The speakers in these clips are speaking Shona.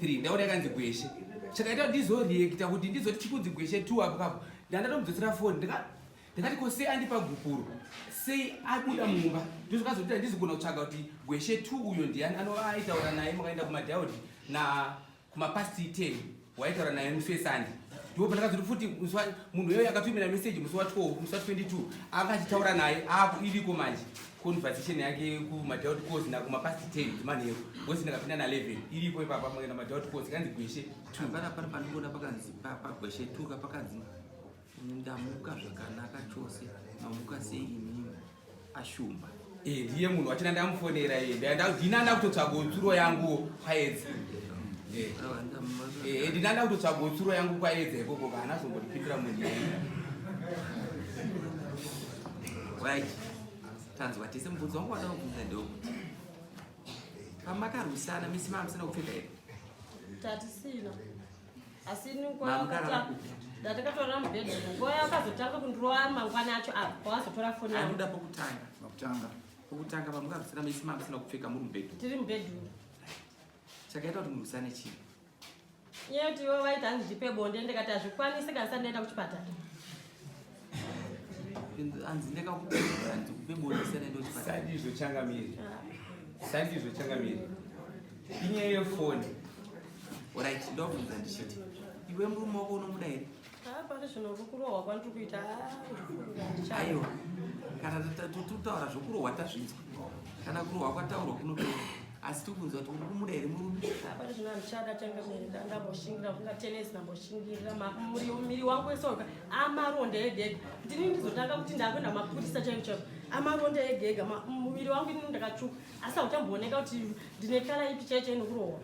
3 ndaona yakanzi gweshe chakaita kuti ndizoreacta kuti ndizoti chikunzi gweshe 2 apo kapo ndandatomudzosera foni ndikati ko sei andipa gupuro sei abuda mumba ndozvakazoita ndizogona kutsvaga kuti gweshe 2 uyo ndiani anova aitaura naye makaenda kumadaudi na kumapast 10 waitaura naye musi wesande ndipo pandakazoti futi munhu iyoyo akatumira meseji musi wa 12 musi wa 22 anga achitaura naye aku iriko manje conversation yake kumadoubt calls nakumapast 10 dzemanheru because ndakapinda na 11 iriko ipapa makaenda madoubt calls kanzi gweshe 2 hapana pari pandikuona pakanzi pagweshe 2 ka pakanzi ndamuka zvakanaka chose mamuka sei imimi ashumba Eh, ndiye munhu wachina ndamufonera iye ndina ndakutotsvaga tsuro yangu kwaedza eh. eh, ndina ndakutotsvaga tsuro yangu kwaedza ikoko kana azombondipindura munhu iyeye right tanzwa tese mubvunzo wangu wada kubvunza ndewekuti pamakarwisana misi maa musina kupfeka here tatisina asi ndatakatorera mubedroom nguva yakazotanga kundirova mangwana acho apa pawazotora foni anoda pokutanga pokutanga pokutanga pamukarwisana misi maa musina kupfeka muri mubedroom tiri mubedroom chakaita kuti murwisane chii Nyaya yekuti ivo vaiti hanzi ndipe bonde ndikati hazvikwanisi kana ndisati ndaenda kuchipatara. Hanzi ndakakupe bonde ndisati ndaenda kuchipatara. Sandizvo changamire. Ah. Sandizvo changamire. Inyaya yefoni. Alright, ndobvunza ndichiti iwe murume wako unomuda here? Ah, pari zvino kurohwa kwandiri kuita ah, aiwa kana totaura zvokurohwa tazvinzwa kana kurohwa kwataurwa kunopera asi tiri kunzwa kuti uri kumuda here murume ah, pari zvino handichada changamire ndamboshingira kunga tenesi ndamboshingirira miri wangu wese wega amaronda ega ega kuti ini ndizotanga kuti ndakuenda mapurisa chaivo chaivo amaronda ega ega muviri wangu inini ndakatsvuka asi hauchambooneka kuti ndine kala ipi chaicho inokurohwa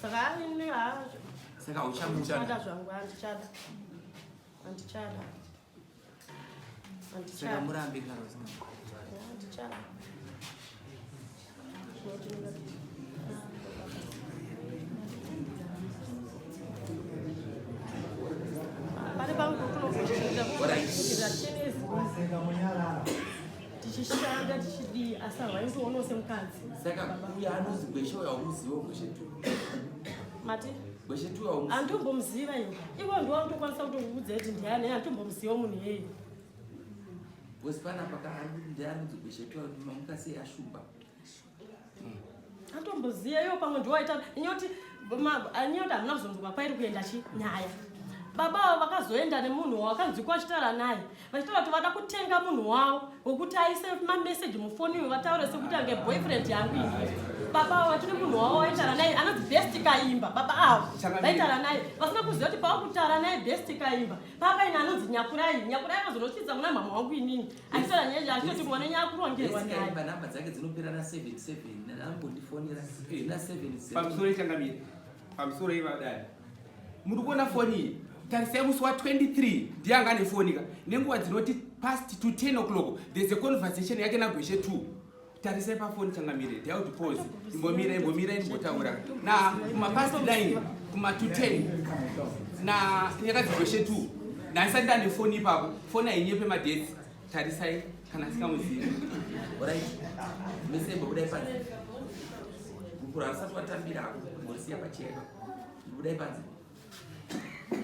saka ini saka uchamuchada zvangu handichada handichada saka murambe kana usina handichada pane pamwe pokunokushanda tichishanda tichidii asi havaindionawo semukadzi saka uyo anozi gweshe uyo haumuziva gweshe tu mati gweshe tu haumuziva handitombomuziva ini ivo ndiwo anotokwanisa kutokuudza kuti ndiani handitombomuziva munhu iyeye because panapa ka ndiani anonzi gweshe tu mamuka sei ashumba Atomboziya iwo pamwe ndiwo aita inyoti anyoti hamuna kuzonzwa kwairi kuenda chi nyaya. Baba avo vakazoenda nemunhu wakanzwikwa vachitaura naye vachitaura kuti vada kutenga munhu wavo wekuti aise mameseji mufoni uyu vataure sekuti ange boyfriend yangu ini. Baba avo vachine munhu wavo vaitaura naye anonzi Best Kaimba baba avo vaitaura naye vasina kuziva kuti pavakutaura naye Best Kaimba papaine anonzi Nyakurai Nyakurai akazonotsitsa kuna mhamha wangu inini Achitaura nyaya yacho achitoti mwana nyaya kurongerwa naye. Kaimba namba dzake dzinopera na 77 anongondifonera na 77. Pamusoro changamire. Pamusoro ivadai. Muri kuona foni iyi? Tarisai musi wa 23 ndiye anga ane foni ka. Nenguva dzinoti past to 10 o'clock there's a conversation yake naGweshe 2. Tarisai pafoni changamire. Ndiya kuti pause. Imbomira imbomira imbotaura. Na kuma past 9 kuma to 10 na nyakadzi Gweshe 2. Ndandisati ndane foni ipapo. Foni hainyepe madates. Tarisai kana asikamuzivi. Alright. Mese mbobudai panze. Gupuro hausati watambira ako. Ngorisiya pachena. Budai panze.